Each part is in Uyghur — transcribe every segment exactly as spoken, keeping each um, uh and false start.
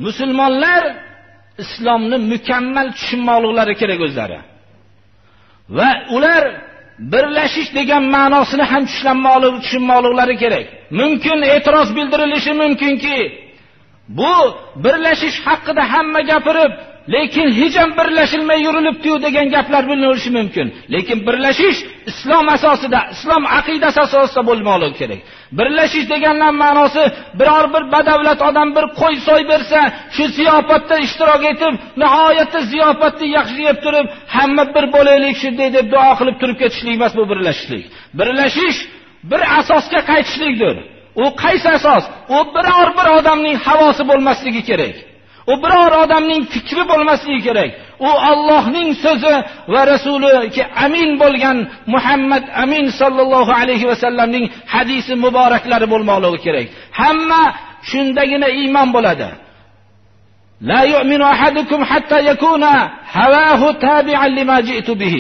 مۇسۇلمانلار ئىسلامنى مۇكەممەل چۈشەنمەكلىكلىرى كېرەك ئۆزلىرى. ۋە ئۇلار بىرلىشىش دېگەن مەنىسىنى ھەم چۈشەنمەكلىك، چۈشەنمەكلىكلىرى كېرەك. مۇمكىن، ئېتىراز بىلدۈرۈلۈشى مۇمكىنكى، بۇ بىرلىشىش ھەققىدە ھەممە گەپىرىپ، لېكىن ھېچ ھەم بىرلىشىلمەي يۈرۈلۈپتۇ دېگەن گەپلەر بىلىنىشى مۇمكىن. لېكىن بىرلىشىش ئىسلام ئاساسىدا، ئىسلام ئەقىدىسى ئاساسىدا بولماقلىقى كېرەك. بىرلىشىش دېگەننىڭ مەناسى، بىرەر بىر بەدەۋلەت ئادەم بىر قوي سوي بەرسە، شۇ زىياپەتتە ئىشتىراك ئېتىپ، ناھايەتتە زىياپەتنى ياخشى يەپ تۇرۇپ، ھەممە بىر بولايلىق شۇنداق دەپ دۇئا قىلىپ تۇرۇپ كېتىشلىك ئەمەس بۇ بىرلىشىشلىك. بىرلىشىش بىر ئاساسقا قايتىشلىكتۇر. ئۇ قايسى ئاساس؟ ئۇ بىرەر بىر ئادەمنىڭ ھاۋاسى بولماسلىقى كېرەك. ئۇ بىرەر ئادەمنىڭ پىكرى بولماسلىقى كېرەك. ئۇ ئاللاھنىڭ سۆزى ۋە رەسۇلىگە ئەمىن بولغان مۇھەممەد ئەمىن ساللاللاھۇ ئەلەيھى ۋەسەللەمنىڭ ھەدىسى مۇبارەكلىرى بولماقلىقى كېرەك. ھەممە شۇنداقلا ئىمان بولىدۇ. لا يؤمن أحدكم حتى يكون هواه تابعا لما جئت به.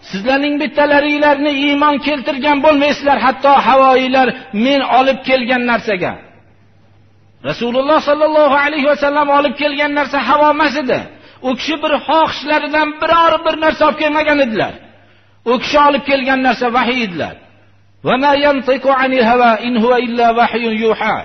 سىزلەرنىڭ بىتتىلىرىڭلارنى ئىمان كەلتۈرگەن بولمايسىلەر، ھەتتا ھاۋايىلار مەن ئېلىپ كەلگەن نەرسىگە. رەسۇلۇللاھ ساللاللاھۇ ئەلەيھى ۋەسەللەم ئېلىپ كەلگەن نەرسە ھاۋا ئەمەس ئىدى. ئۇ كىشى بىر خاھىشلىرىدىن بىرەر بىر نەرسە ئېلىپ كەلمىگەن ئىدىلەر. ئۇ كىشى ئېلىپ كەلگەن نەرسە ۋەھىي ئىدىلەر. وما ينطق عن الهوى إن هو إلا وحي يوحى.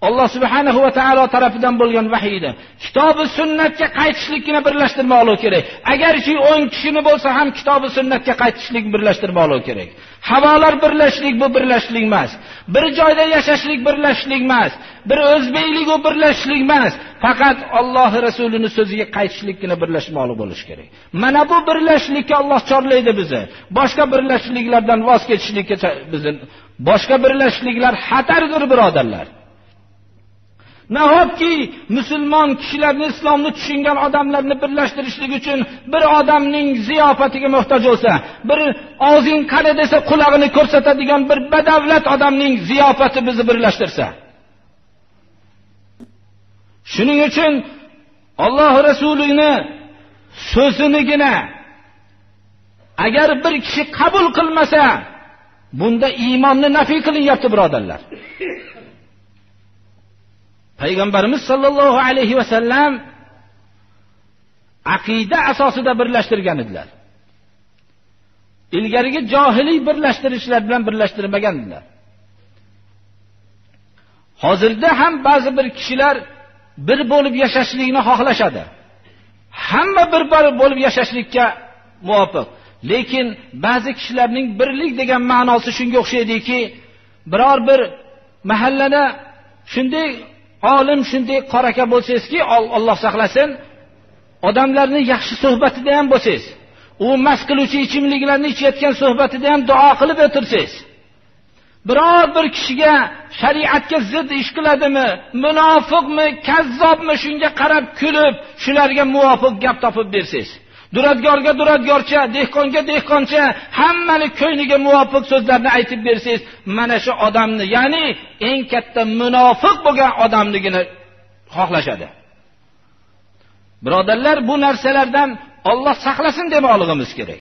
ئاللاھ سۇبھانەھۇ ۋە تائالا تەرىپىدىن بولغان ۋەھىيدە. كىتابى سۈننەتكە قايتىشلىكنى بىرلەشتۈرمەكلىك كېرەك. ئەگەرچى ئون كىشىنى بولسا ھەم كىتابى سۈننەتكە قايتىشلىك بىرلەشتۈرمەكلىك كېرەك. ھاۋالار بىرلەشلىك، بۇ بىرلەشلىك ئەمەس. بىر جايدا ياشاشلىق بىرلەشلىك ئەمەس. بىر ئۆزبەكلىك، ئۇ بىرلەشلىك ئەمەس. پەقەت ئاللاھ رەسۇلىنىڭ سۆزىگە قايتىشلىكنى بىرلەشمەكلىك بولۇش كېرەك. مانا بۇ بىرلەشلىككە ئاللاھ چارلايدۇ بىزنى. باشقا بىرلەشلىكلەردىن ۋاز كېچىشلىككە چا-، بىزنى. باشقا بىرلەشلىكلەر خەتەردۇر، بۇرادەرلەر. ناھايىتى مۇسۇلمان كىشىلەرنى، ئىسلامنى چۈشەنگەن ئادەملەرنى بىرلەشتۈرۈشلۈك ئۈچۈن بىر ئادەمنىڭ زىياپىتىگە موھتاج بولسا، بىر ئاغزىڭ قارا دېسە قۇلاقىنى كۆرسىتىدىغان بىر بەدەۋلەت ئادەمنىڭ زىياپىتى بىزنى بىرلەشتۈرسە. شۇنىڭ ئۈچۈن ئاللاھ رەسۇلىنىڭ سۆزىنىگىنە ئەگەر بىر كىشى قەبۇل قىلمىسا، بۇندا ئىماننى نەپىي قىلىنىۋاتىدۇ، بۇرادەرلەر. پەيغەمبىرىمىز ساللاللاھۇ ئەلەيھى ۋەسەللەم ئەقىدە ئاساسىدا بىرلەشتۈرگەن ئىدىلەر. ئىلگىرىكى جاھىلىي بىرلەشتۈرۈشلەر بىلەن بىرلەشتۈرمىگەن ئىدىلەر. ھازىردا ھەم بەزى بىر كىشىلەر بىر بولۇپ ياشاشلىقنى خاھلاشىدۇ. ھەممە بىر، بىر بولۇپ ياشاشلىققا مۇۋاپىق. لېكىن بەزى كىشىلەرنىڭ بىرلىك دېگەن مەناسى شۇنىڭغا ئوخشايدۇكى، بىرەر بىر مەھەللىدە شۇنداق ئالىم، شۇنداق قارىكا بولسىڭىزكى، ئال-، ئاللاھ ساقلىسۇن، ئادەملەرنى ياخشى سۆھبىتىدە ھەم بولسىز. ئۇ مەست قىلىۋەتكەن ئىچىملىكلەرنى ئىچىۋەتكەن سۆھبىتىدە ھەم دۇئا قىلىپ ئولتۇرىسىز. بىرەر بىر كىشىگە شەرىئەتكە زىت ئىش قىلىدىمۇ، مۇناپىقمۇ، كەززاپمۇ، شۇنىڭغا قاراپ كۈلۈپ، شۇلارغا مۇۋاپىق گەپ تاپىپ بېرىسىز. دۇرادىگارغا دۇرادىگارچە، دېھقانغا دېھقانچە، ھەممىنى كۆڭلىگە مۇۋاپىق سۆزلەرنى ئېيتىپ بېرىسىز. مانا شۇ ئادەمنى، يەنى ئەڭ كاتتا مۇناپىق بولغان ئادەمنىڭكىنى خاھلاشىدۇ. بۇرادەرلەر، بۇ نەرسىلەردىن ئاللاھ ساقلىسۇن دېمەكلىكىمىز كېرەك.